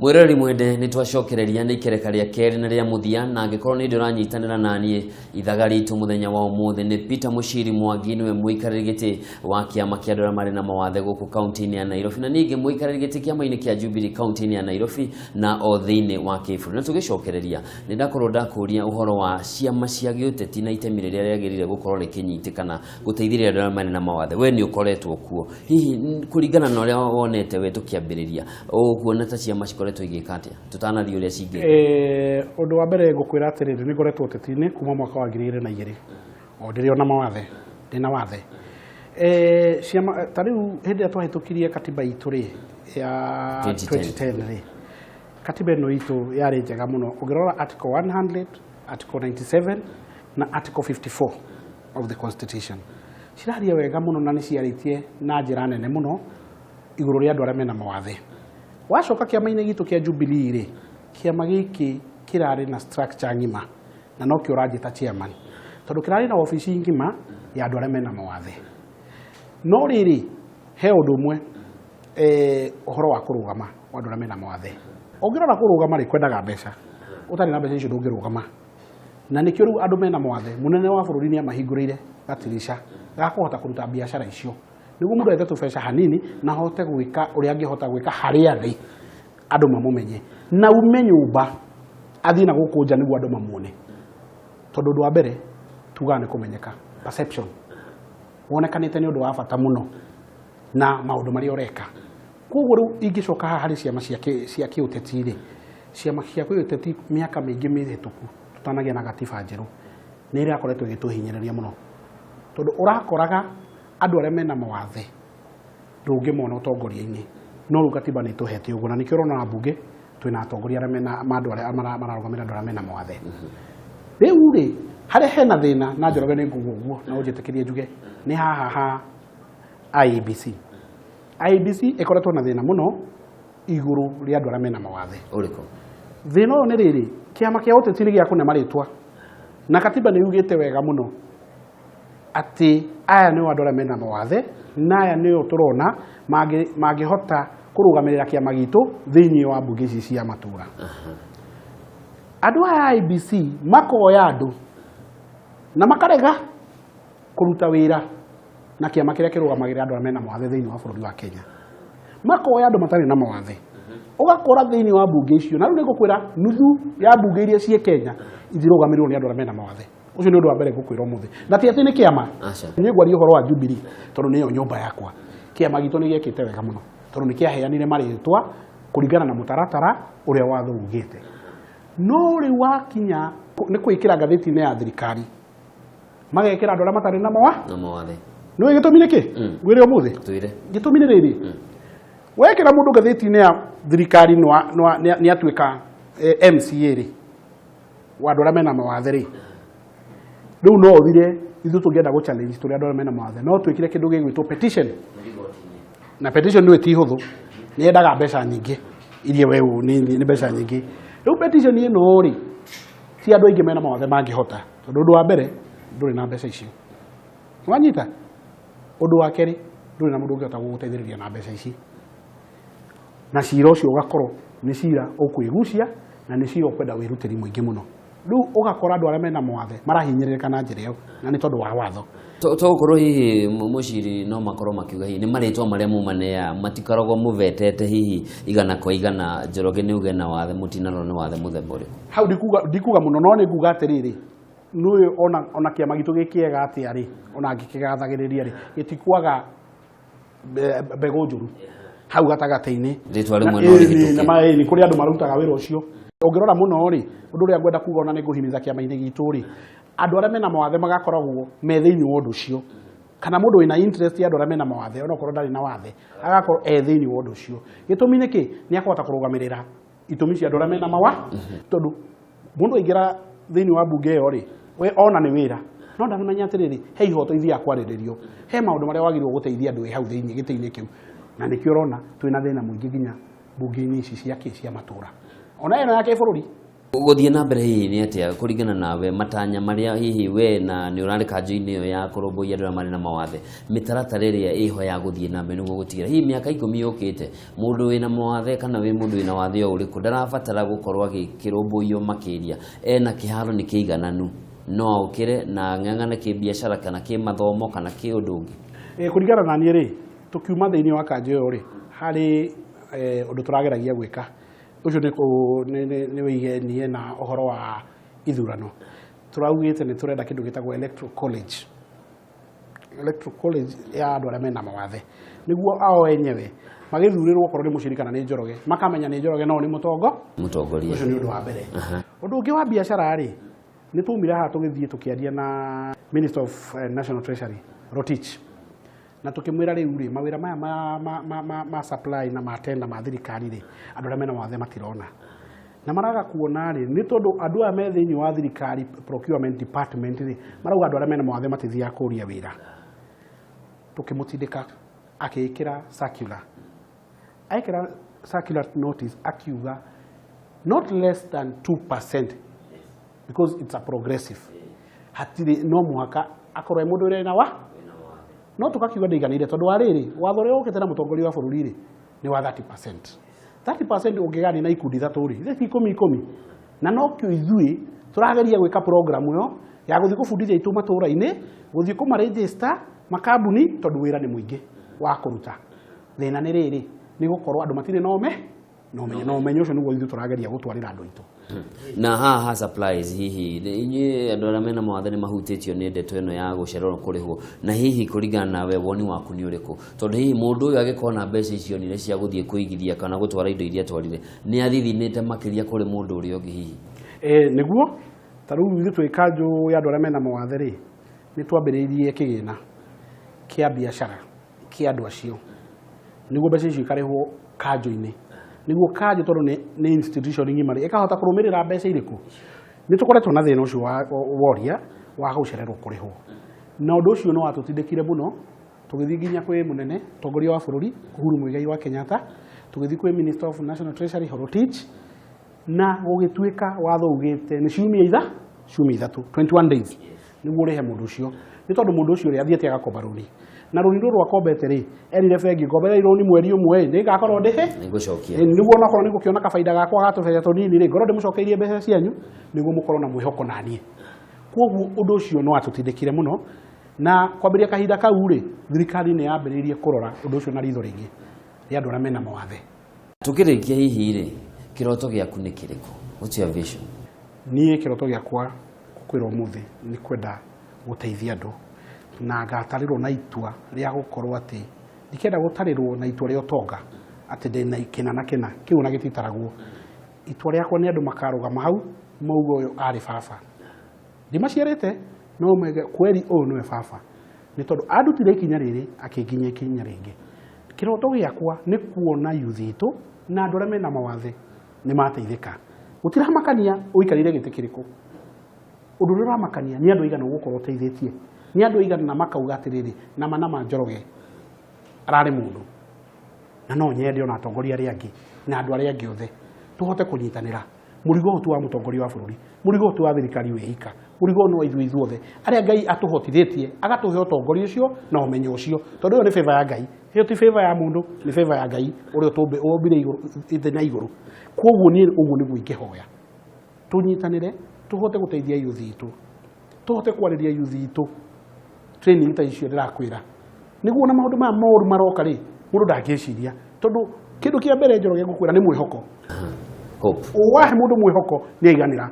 Mwĩroreri mwende, nĩ twacokereria nĩ ikereka rĩa kerĩ na rĩa mũthia, na angĩkorwo nĩ ndũranyitanĩra naniĩ ithaga ritũ mũthenya wa ũmũthĩ nĩ Peter Mũciri Mwangi, nĩwe mũikarĩri gĩtĩ wa kĩama kĩa andũ arĩa marĩ na mawathe gũkũ kaunti-inĩ ya Nairobi, na ningĩ mũikarĩri gĩtĩ kĩama-inĩ kĩa Jubilee kaunti-inĩ ya Nairobi na o thĩinĩ wa kĩbũrũri. Na tũgĩcokereria nĩ ndakorwo ndakũria ũhoro wa ciama cia gĩũteti na itemi rĩrĩa rĩagĩrĩire gũkorwo rĩkĩnyitĩkana gũteithĩrĩria andũ arĩa marĩ na mawathe. We nĩ ũkoretwo kuo, hihi kũringana na ũrĩa wonete we tũkĩambĩrĩria, ũkuona ta ciama cikoretwo igĩka atĩa tũtanathiĩ ũrĩa cingĩka? Ũndũ wa mbere ngũkwĩra atĩrĩrĩ, nĩ ngoretwo ũteti-inĩ kuma mwaka wa 2002, o ndĩrĩ ona mawathe, ndĩna wathe. Ciama ta rĩu hĩndĩ ĩrĩa twahĩtũkirie katiba itũ rĩ ya 2010. 2010 rĩ, katiba ĩno itũ yarĩ njega mũno. Ũngĩrora article 100, article 97 na article 54 of the constitution ciraria wega mũno na nĩ ciarĩtie na njĩra nene mũno igũrũ rĩa andũ arĩa mena mawathe. Wacoka kĩama-inĩ gitũ kĩa Jubilee rĩ, kĩama gĩkĩ kĩrarĩ na structure ng'ima, na nokĩo ũranjĩta chairman, tondũ kĩrarĩ na obici ng'ima ya andũ arĩa mena mawathe. No rĩrĩ, he ũndũ ũmwe, ũhoro wa kũrũgama wa andũ arĩa mena mawathe. Ũngĩrora kũrũgama rĩ, kwendaga mbeca. Ũtarĩ na mbeca icio ndũngĩrũgama. Na nĩkĩo rĩu andũ mena mawathe, mũnene wa bũrũri nĩ amahingũrĩire gatirisha ga kũhota kũruta biacara icio, nĩguo mũndũ ethe tũbeca hanini na ahote gwĩka ũrĩa angĩhota gwĩka harĩa arĩ, andũ mamũmenye, na ume nyũmba athiĩ na gũkũ nja nĩguo andũ mamuone. Tondũ ũndũ wa mbere tugaga nĩ kũmenyeka, perception, wonekanĩte nĩ ũndũ wa bata mũno na maũndũ marĩa ũreka. Koguo rĩu ingĩcoka haha harĩ ciama cia kĩũteti rĩ, ciama cia kĩũteti mĩaka mĩingĩ mĩhĩtũku tũtanagĩa na gatiba njerũ nĩ ĩrakoretwo ĩgĩtũhinyĩrĩria mũno, tondũ ũrakoraga andũ arĩa mena mawathe ndũngĩmona ũtongoria-inĩ, no rĩu gatiba nĩ ĩtũhete ũguo, na nĩkĩo ũrona mbunge twĩna atongoria arĩa mena ma andũ arĩa mararũgamĩrĩra andũ arĩa mena mawathe. Rĩu rĩ, harĩa hena thĩna na Njoroge nĩ nguga ũguo na ũnjĩtĩkĩrie njuge nĩ haha ha IEBC. IEBC ĩkoretwo na thĩna mũno igũrũ rĩa andũ arĩa mena mawathe. Ũrĩkũ? Thĩna ũyũ nĩ rĩrĩ, kĩama kĩa ũteti nĩ gĩa kũne marĩtwa, na katiba nĩ yugĩte wega mũno atĩ aya nĩo andũ arĩa mena mawathe na aya nĩo tũrona mangĩhota kũrũgamĩrĩra kĩama gitũ thĩinĩ wa mbunge ici cia matũra. Andũ aya a IEBC makoya andũ na makarega kũruta wĩra na kĩama kĩrĩa kĩrũgamagĩrĩra andũ arĩa mena mawathe thĩinĩ wa bũrũri wa Kenya. Makoya andũ matarĩ na mawathe, ũgakora thĩinĩ wa mbunge icio, na rĩu nĩngũkwĩra nuthu ya mbunge iria ciĩ Kenya ithirũgamĩrĩrwo nĩ andũ arĩa mena mawathe. Ũcio nĩ ũndũ wa mbere ngũkwĩra ũmũthĩ, na ti atĩ nĩ kĩama. Aca. Niĩ ngwaria ũhoro wa Jubilee tondũ nĩyo nyũmba yakwa. Kĩama gitũ nĩ gĩekĩte wega mũno tondũ nĩ kĩaheanire marĩtwa kũringana na mũtaratara ũrĩa watho ugĩte. No rĩu wakinya nĩ kwĩkĩra ngathĩti-inĩ ya thirikari, magekĩra andũ arĩa matarĩ na mawa na mawathe. Nĩũĩ gĩtũmi nĩ kĩ? Ngwĩre ũmũthĩ. Twĩre. Gĩtũmi nĩ rĩrĩ, wekĩra mũndũ ngathĩti-inĩ ya thirikari nĩ atuĩka MCA rĩ, wa andũ arĩa mena mawathe rĩ, rĩu no ũthire ithuĩ tũngĩenda gũ challenge tũrĩ andũ arĩa mena mawathe, no twĩkire kĩndũ gĩgwĩtwo petition. Na petition nĩũĩ ti hũthũ, nĩ yendaga mbeca nyingĩ, iria we nĩ mbeca nyingĩ. Rĩu petition ĩno rĩ, ti andũ aingĩ mena mawathe mangĩhota, tondũ ũndũ wa mbere ndũrĩ na mbeca icio, wanyita. Ũndũ wa kerĩ, ndũrĩ na mũndũ ũngĩhota gũgũteithĩrĩria na mbeca ici, na cira ũcio ũgakorwo nĩ cira ũkwĩgucia na nĩ cira ũkwenda wĩrutĩri mũingĩ mũno. Rĩu ũgakora andũ arĩa mena mawathe marahinyĩrĩrĩka na njĩra ĩyo, na nĩ tondũ wa watho. To gũkorwo hihi Mũciri no makorwo makiuga hihi nĩ marĩtwa marĩa mumanea matikoragwo mũvetete hihi igana kwa igana. Njoroge nĩ uge na wathe mũtinarora nĩ wathe mũthemba ũrĩkũ? Hau ndikuga mũno, no nĩ nguga atĩrĩrĩ, nĩũĩ ona kĩama gitũ gĩ kĩega atĩa rĩ, ona ngĩkĩgathagĩrĩria rĩ, gĩtikwaga mbegũ njũru hau gatagatĩ-inĩ. Rĩtwa rĩmwe no rĩhĩtũke. Na nĩ kũrĩ andũ marutaga wĩra ũcio. Ũngĩrora mũno rĩ, ũndũ ũrĩa ngwenda kuga ona nĩ ngũhimiza kĩama-inĩ gitũ rĩ, andũ arĩa mena mawathe magakoragwo me thĩinĩ wa ũndũ ũcio, kana mũndũ wĩna interest ya andũ arĩa mena mawathe onokorwo ndarĩ na wathe agakorwo e thĩinĩ wa ũndũ ũcio. Gĩtũmi nĩ kĩ? Nĩ akũhota kũrũgamĩrĩra itũmi cia andũ arĩa mena mawa, tondũ mũndũ aingĩra thĩinĩ wa mbunge ĩyo rĩ, we ona nĩ wĩra No ndaramenya atĩrĩrĩ, he ihoto ithiaga kwarĩrĩrio, he maũndũ marĩa wagĩrĩirwo gũteithia andũ wĩ hau thĩinĩ gĩtĩ-inĩ kĩu. Na nĩkĩo ũrona twĩna thĩna mũingĩ nginya mbunge-inĩ ici cia kĩ cia matũra, ona ĩno ya kĩbũrũri. Gũthiĩ na mbere hihi nĩ atĩa kũringana nawe, matanya marĩa hihi we na nĩ ũrarĩ kanjũ-inĩ ĩyo ya kũrũmbũiya andũ arĩa marĩ na mawathe, mĩtaratara ĩrĩa ĩho ya gũthiĩ na mbere nĩguo gũtigĩrĩra hihi mĩaka 10 yũkĩte mũndũ wĩna mawathe kana wĩ mũndũ wĩna wathe o ũrĩkũ ndarabatara gũkorwo agĩkĩrũmbũiyo makĩria, ena kĩharo nĩ kĩigananu, no okĩre na ang'ang'ane kĩbiacara kana kĩmathomo kana kĩũndũ ũngĩ? Kũringana na niĩ rĩ, tũkiuma thĩinĩ wa kanjũ ĩyo rĩ, harĩ ũndũ tũrageragia gwĩka ũcio nĩ wĩigenie na ũhoro wa ithurano. Tũraugĩte nĩ tũrenda kĩndũ gĩtagwo electoral college. Electoral college ya andũ arĩa mena mawathe, nĩguo ao enyewe magĩthurĩrwo okorwo nĩ Mũciri kana nĩ Njoroge, makamenya nĩ Njoroge no nĩ mũtongoria. Ũcio nĩ ũndũ wa mbere. Ũndũ ũngĩ wa biacara rĩ, nĩ twaumire haha tũgĩthiĩ tũkĩaria na Minister of National Treasury Rotich, na tũkĩmwĩra rĩu rĩ, mawĩra maya ma supply na ma tender ma thirikari rĩ, andũ arĩa mena mawathe matirona na maraga kuona rĩ, nĩ tondũ andũ aya me thĩinĩ wa thirikari procurement department rĩ, marauga andũ arĩa mena mawathe matithiaga kũria wĩra. Tũkĩmũtindĩka akĩĩkĩra circular, ekĩra circular notice akiuga not less than 2%, because it's a progressive, hatirĩ no mũhaka akorwo e mũndũ ũrĩa na wa no tũkakiuga ndĩiganĩire, tondũ wa rĩrĩ, watho ũrĩa ũkĩte na mũtongoria wa bũrũri rĩ, nĩ wa 30%. 30% ũngĩgania na ikundi ithatũ rĩ, ithe ti ikũmi ikũmi? Na nokĩo ithuĩ tũrageria gwĩka program ĩyo ya gũthiĩ kũbundithia itũ matũra-inĩ, gũthiĩ kũmaregister makambuni, tondũ wĩra nĩ mũingĩ wa kũruta. Thĩna nĩ rĩrĩ, nĩ gũkorwo andũ matirĩ na ũme na ũmenyo, na ũmenyo ũcio nĩguo ithuĩ tũrageria gũtwarĩra andũ aitũ. Na haha ha supplies, hihi inyuĩ andũ arĩa mena mawathe nĩ mahutĩtio nĩ ndeto ĩno ya gũcererwo kũrĩhwo? Na hihi kũringana nawe, woni waku nĩ ũrĩkũ? Tondũ hihi mũndũ ũyũ angĩkorwo na mbeca icio nire cia gũthiĩ kũigithia kana gũtwara indo iria atwarire, nĩ athithinĩte makĩria kũrĩ mũndũ ũrĩa ũngĩ hihi? Nĩguo ta rĩu ithuĩ twĩ kanjũ ya andũ arĩa mena mawathe rĩ, nĩ twambĩrĩirie kĩgĩna kĩa biacara kĩa andũ acio, nĩguo mbeca icio ikarĩhwo kanjũ-inĩ, nĩguo kanjũ, tondũ nĩ institution ng'ima rĩ, ĩkahota kũrũmĩrĩra mbeca irĩkũ. Nĩ tũkoretwo na thĩna ũcio wa woria wa gũcererwo kũrĩhwo, na ũndũ ũcio nĩ watũtindĩkire mũno tũgĩthiĩ nginya kwĩ mũnene mũtongoria wa bũrũri Uhuru Muigai wa Kenyatta, tũgĩthiĩ kwĩ Minister of National Treasury Rotich, na gũgĩtuĩka watho ugĩte nĩ ciumia 3, 21 days, nĩguo ũrĩhe mũndũ ũcio. Nĩ tondũ mũndũ ũcio rĩ, athiĩte agakomba rũni, na rũni rũrũ akombete rĩ, erire bengi, "Ngomberai rũni mweri ũmwe ĩ, nĩngakorwo ndĩhe." Nĩngũcokia. Nĩguo onakorwo nĩ ngũkĩona kabaida gakwa ga tũbeca tũnini rĩ, ngorwo ndĩmũcokeirie mbeca cianyu, nĩguo mũkorwo na mwĩhoko naniĩ. Koguo ũndũ ũcio nĩ watũtindĩkire mũno, na kwambĩrĩria kahinda kau rĩ, thirikari nĩ yambĩrĩirie kũrora ũndũ ũcio na ritho rĩngĩ rĩa andũ arĩa mena mawathe. Tũkĩrĩkia, hihi rĩ, kĩroto gĩaku nĩ kĩrĩkũ? What's your vision? Niĩ kĩroto gĩakwa gũkwĩra ũmũthĩ nĩ kwenda gũteithia andũ, na ngatarĩrwo na itua rĩa gũkorwo atĩ ndikenda gũtarĩrwo na itua rĩa ũtonga atĩ ndĩna kĩna na kĩna kĩu ona gĩtitaragwo. Itua rĩakwa nĩ andũ makarũgama hau mauge, "Ũyũ arĩ baba." Ndimaciarĩte, no mauge, "Kweri ũyũ nĩwe baba, nĩ tondũ andutire ikinya rĩrĩ akĩnginyia ikinya rĩngĩ." Kĩroto gĩakwa nĩ kuona yuthi itũ na andũ arĩa mena mawathe nĩ mateithĩka. Gũtiramakania ũikarĩire gĩtĩ kĩrĩkũ, ũndũ ũrĩa ũramakania nĩ andũ aigana ũgũkorwo ũteithĩtie, nĩ andũ aigana na makauga atĩrĩrĩ, nama nama Njoroge ararĩ mũndũ. Na no nyende ona atongoria arĩa angĩ na andũ arĩa angĩ othe tũhote kũnyitanĩra. Mũrigo ũyũ ti wa mũtongoria wa bũrũri, mũrigo ũyũ ti wa thirikari wĩ ika, mũrigo ũyũ nĩ wa ithuĩ ithuothe arĩa Ngai atũhotithĩtie agatũhe ũtongoria ũcio na ũmenyo ũcio, tondũ ĩyo nĩ favor ya Ngai. Ĩyo ti favor ya mũndũ, nĩ favor ya Ngai ũrĩa ũmbire igũrũ thĩ na igũrũ. Koguo niĩ ũguo nĩguo ingĩhoya, tũnyitanĩre, tũhote gũteithia youth itũ, tũhote kwarĩria youth itũ training ta icio ndĩrakwĩra, nĩguo na maũndũ maya moru maroka rĩ, mũndũ ndangĩciria, tondũ kĩndũ kĩa mbere, Njoroge, ngũkwĩra nĩ mwĩhoko. Hope. Wahe mũndũ mwĩhoko nĩ aiganĩra.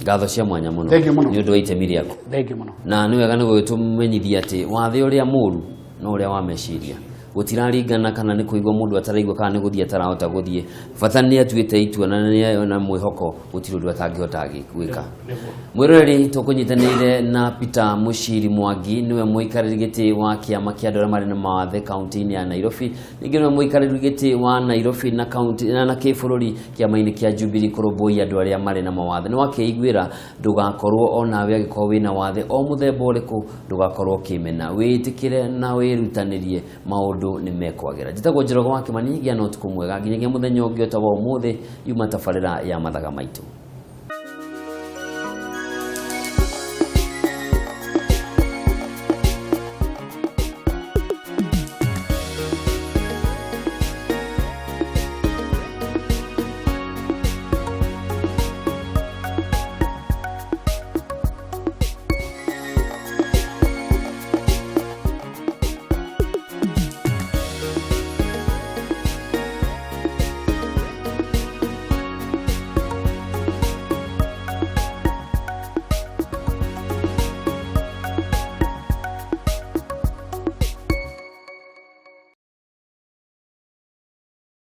Ngatho cia mwanya mũno Thank you mũno. nĩ ũndũ wa itemi rĩaku. Thank you mũno. Na nĩ wega nĩ gũgĩtũmenyithia atĩ wathe ũrĩa mũru no ũrĩa wa meciria. Gũtiraringana kana nĩ kũigua mũndũ ataraigua kana nĩ gũthiĩ atarahota gũthiĩ, bata nĩ atuĩte itua na nĩ na mwĩhoko gũtirĩ ũndũ atangĩhota gwĩka. Mwĩroreri, tũkũnyitanĩire na Peter Mushiri Mwangi, nĩwe mũikarĩri gĩtĩ wa kĩama kĩa andũ arĩa marĩ na mawathe kaunti-inĩ ya Nairobi, ningĩ nĩwe mũikarĩri gĩtĩ wa Nairobi na kaunti na kĩbũrũri kĩama-inĩ kĩa Jubilee kũrũmbũiya andũ arĩa marĩ na mawathe. Nĩ wakĩiguĩra, ndũgakorwo onawe angĩkorwo wĩna wathe o mũthemba ũrĩkũ, ndũgakorwo ũkĩmena, wĩtĩkĩre na wĩrutanĩrie, maũndũ nĩ mekwagĩra. Njĩtagwo Njoroge wa Kĩmani, gĩa na ũtukũ mwega nginyagia mũthenya ũngĩ o ta wa ũmũthĩ. Yuma tabarĩra ya Mathaga Maitũ.